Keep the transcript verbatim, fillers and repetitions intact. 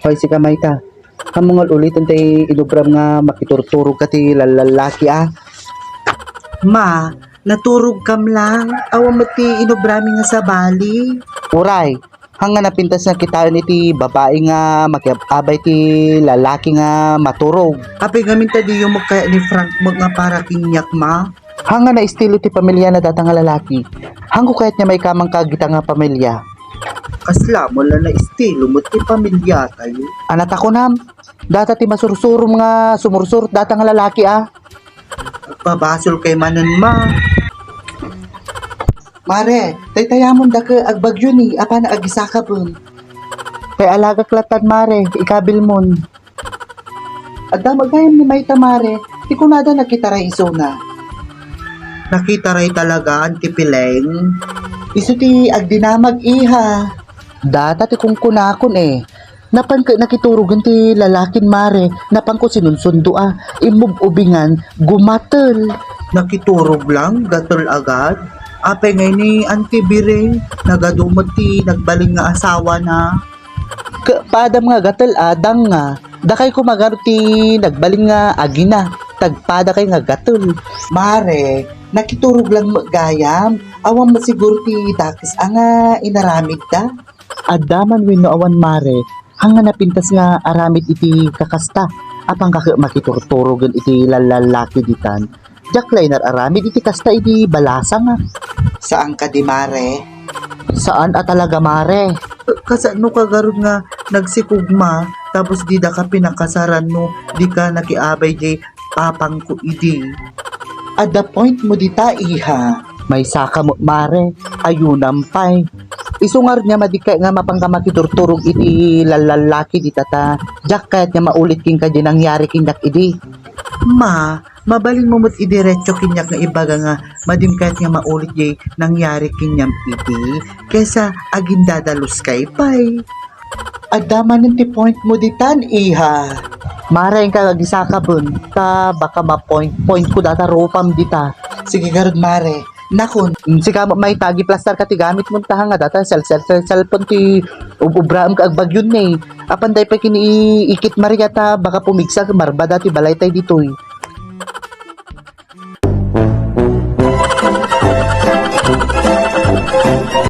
Hoy, sika mayta. Ammom nga ul-uliten ti inubram nga makiturturog ka ti lallallaki, a? Ma, naturogkam lang. Awan met ti inubrami nga sabali. Uray, haan nga napintas nga kitaen iti babai nga makiab-abay ti lalaki nga maturog. Apay ngamin ta diyo met kayat ni Frank met nga para kaniak, ma? Haan nga naestilo ti pamiliana data nga lalaki. Haanko kayat nga maikamangka dita nga pamilia. Kasla met la naestilo met ti pamiliatayo. Ania ti kunam? Data ti masursurom nga sumursurot data nga lalaki, a? Agpabasolkay manen, ma. Mare, taytayamon dake agbagyo ni, apanak agisakaben. Tay alagak latan, mare, ikabilmon. Adda met gayam ni mayta, mare, ti kunada nakitaray isuna. Nakitaray talaga, Auntie Pileng? Isu ti agdinamag, iha. Data ti kunkunakon, e. Napan ket nakiturogen ti lalakin, mare, napanko sinunsundo, a, immub-ubingan, gumatel. Nakiturog lang, gatel agad? Apay ngay ni Auntie Bireng, nagadu met ti nagbalin nga asawana? Ket padam nga gatel, a, danga. Dakay koma ngarud ti nagbalin nga agina, tagpadakay nga gatel. Mare, nakiturog lang met gayam. Awan met siguro ti dakes a nga inaramidda. Adda man wenno awan, mare, haan nga napintas nga aramid iti kakasta. Apanka ket makiturturogen iti lallallaki ditan. Diak la inar-aramid iti kasta idi balasangak. Saan kadi, mare? Saan a talaga, mare. Kasano ka garud nga nagsikugma tapos dida ka pinakasaran no dika nakiabay di papangko idi? Adda point mo dita, iha. Maysaka met, mare. Ayunam pay. Isu ngarud nga madi kayat nga mapanka makiturturog iti lallallaki dita ta diak kayat nga maulit kenka di nangyari kaniak idi. Ma, mabalin mo met idiretso kaniak nga ibaga nga madim kayat nga maulit di nangyari kaniam idi, kesa agindadaluskay pay. Adda manen ti point mo ditan, iha. Mare, inka agisakaben, ta baka ma-point, point ko data rupam dita. Sige garud, mare. Nakon. Mm, sika met mayta, agiplastar ka ti gamit mo, ta haan nga data, sel-, sel-, sel-, cellphone ti ub-, ubraem ka agbagyo ni. Apan dayta pay ken ni Ikit Maria ta baka pumigsa, marbada ti balay tay ditoy.